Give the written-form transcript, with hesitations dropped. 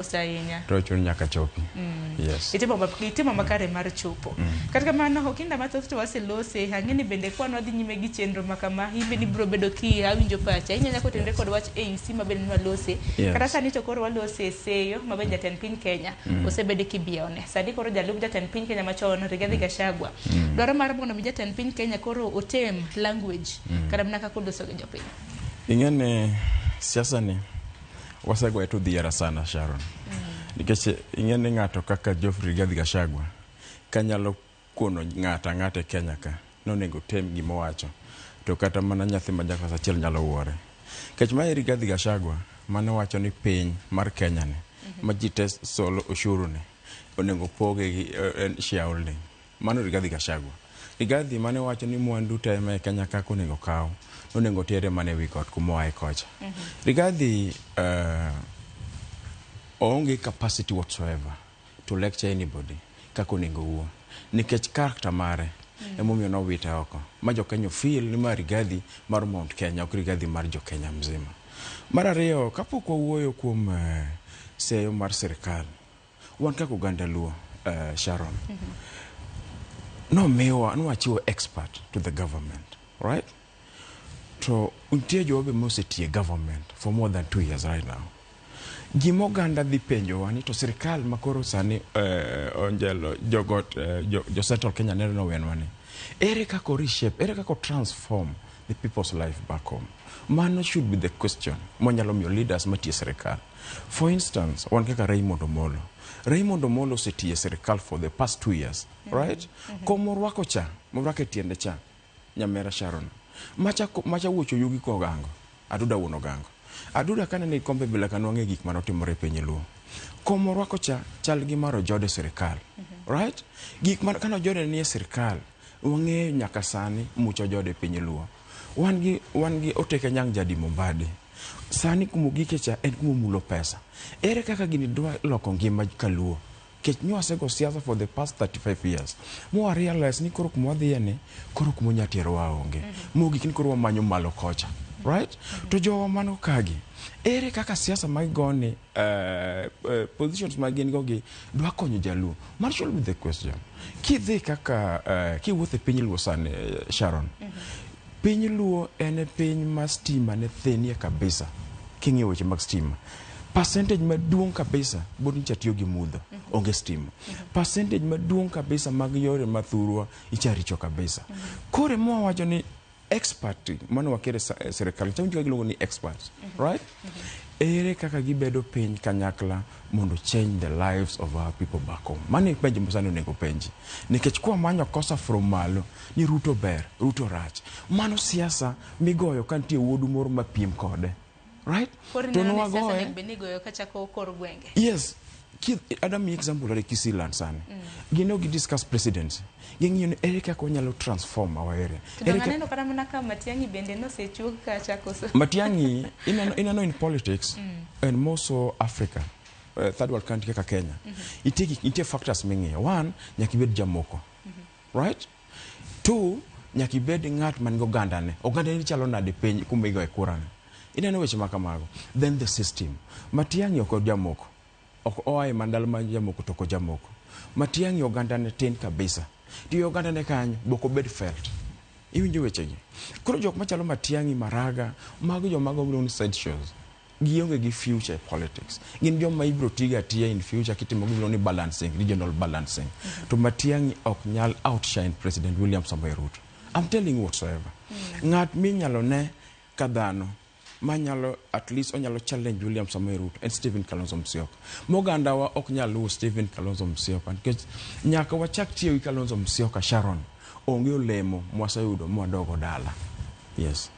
Ahinya. To chuno nyaka chopi. Yes. Itimo makare mar chopo. Kata kamano, okinda mathoth to waselose. Ang'e ni bende kwan wadhi nyime gi chenro ma kama, in bende ibiro bedo ki awinjo pacha. Ahinya nyaka otenre kod wach AUC ma bende nwalose. Kata sani to koro walose e seyo ma bende jatend piny Kenya osebedo kibiewne. Sani koro jalup jatend piny Kenya machon Rigathi Gachagua dwaro mar mondo mi jatend piny Kenya koro otem language kata mana kaka oloso gi jopiny. Ing'e ni siasa ni wasegoye to dhiera sana, Sharon. Nikech ing'e ni ng'ato kaka Geoffrey Rigathi Gachagua kanyalo kono ng'ato ang'ata e Kenya ka nonego tem gima owacho, to kata mana nyathi ma jaklas achiel nyalo wuore. Nikech mae Rigathi Gachagua mane wacho ni piny mar Kenya ni ma ji te solo ushuru ni onego poge gi shareholding. Mano Rigathi Gachagua. Rigathi mane wacho ni mwandu te ma e Kenya kaka onego kaw, nonego tere mana ewi got kuma oae kocha. Rigathi oonge capacity whatsoever to lecture anybody kaka onego owuo. Nikech character mare emomiyo nowite oko. Ma jo Kenya feel ni ma Rigathi mar Mount Kenya, ok Rigathi mar jo Kenya mzima. Mar ariyo, kapok wawuoyo kuom seyo mar sirikal, wan kaka oganda Luo, Sharon, nomiwa nwachiwo expert to the government, right? To nitie jowa be mosetiyo e government for more than 2 years right now. Gima oganda dhi penjowa ni to sirikal makoro sani onjelo jogot jo Central Kenya neno nowenwa ni ere kaka o reshape, ere kaka o transform the people's life back home? Mano should be the question mwanyalo miyo leaders matiyo e sirikal. For instance, wan kaka Raymond Omolo. Raymond Omolo osetiyo e sirikal for the past 2 years, right? Komorwako cha, morwako e tiende cha, nyamera Sharon, macha wuocho yugi kogango, Aduda wuon Ogango. Aduda kane ni kombe bila kanwang'e gik manotimore e piny Luo. Komorwako cha chal gi mar Ojode sirikal. Right? Gik man kane Ojode nie sirikal, wang'eyo nyaka sani much Ojode e piny Luo. Wan gi Oteke Nyang' Jadimo Mbadi. Sani kumogike cha en kumomulo pesa. Ere kaka gini dwa loko ngima kaluo? Nikech nywasego siasa for the past 35 years. Mwa realize ni koro kuma wadhiye ni, koro kuma onya terowa onge. Mogik ni koro wamanyo malo kocha. Right? To jowa mano kagi, ere kaka siasa ma gigoni, positions ma gin go gi dwa konyo jaluo? Mano should be the question. Kidhi kaka, kiwuotho e piny Luo sani, Sharon, piny Luo en e piny ma stima ne thinie kabisa. King'iyo weche mag stima. Percentage maduong' kabisa bod nyicha tiyo gi mudho, onge stima. Percentage maduong' kabisa mag yore mathurwa icha richo kabisa. Koro ema wawacho ni expert mane wakere e sirikal cha winjo ka giluongo ni experts, right? Ere kaka gibedo piny kanyakla mondo change the lives of our people back home? Mano e penjo ma sani onego penji. Nikech kwamanyo kosa from malo ni Ruto ber, Ruto rach. Mano siasa migoyo ka nitie wuodu moro mapiem kode. Right? Koro To ineno ni siasa nwagoye onego bed ni igoyo kachako kor gwenge. Yes. Adam example are Kisii land sani. Gin ok discuss presidency. Ging'iyo ni ere kaka wanyalo transform our area. To Ere dong' aneno kata mana ka Matiang'i bende nosechuog kacha koso. Matiang'i, ineno in politics and more so Africa, third world country kaka Kenya. Nitie factors ming'iyo. One, nyaka ibed jamoko. Right? Two, nyaka ibed ng'at man gi ogandane. Ogandane chalo nade piny kuma igoye kura ni? Ineno weche ma kamago. Then the system. Matiang'i ok jamoko. Ok oa e mandalo ma jamoko to ok ojamoko. Matiang'i ogandane tin kabisa. To i ogandane kanyo bok obed felt. Iwinjo wechegi? Koro jok machalo Matiang'i, Maraga, mago joma miluongo ni side shows. Gionge gi future e politics. Gin joma ibiro tigo atiya in future kitimo gimiluongo ni balancing, regional balancing. To Matiang'i ok nyal outshine President William Samoei Ruto. I'm telling you whatsoever. Ng'at minyalo ne ka dhano manyalo at least onyalo challenge William Samoei Ruto en Stephen Kalonzo Musyoka. Mogandawa ok nyal luwo Stephen Kalonzo Musyoka nikech nyaka wachak tiyo gi Kalonzo Musyoka, Sharon, onge olemo mwaseyudo mwadogo dala. Yes.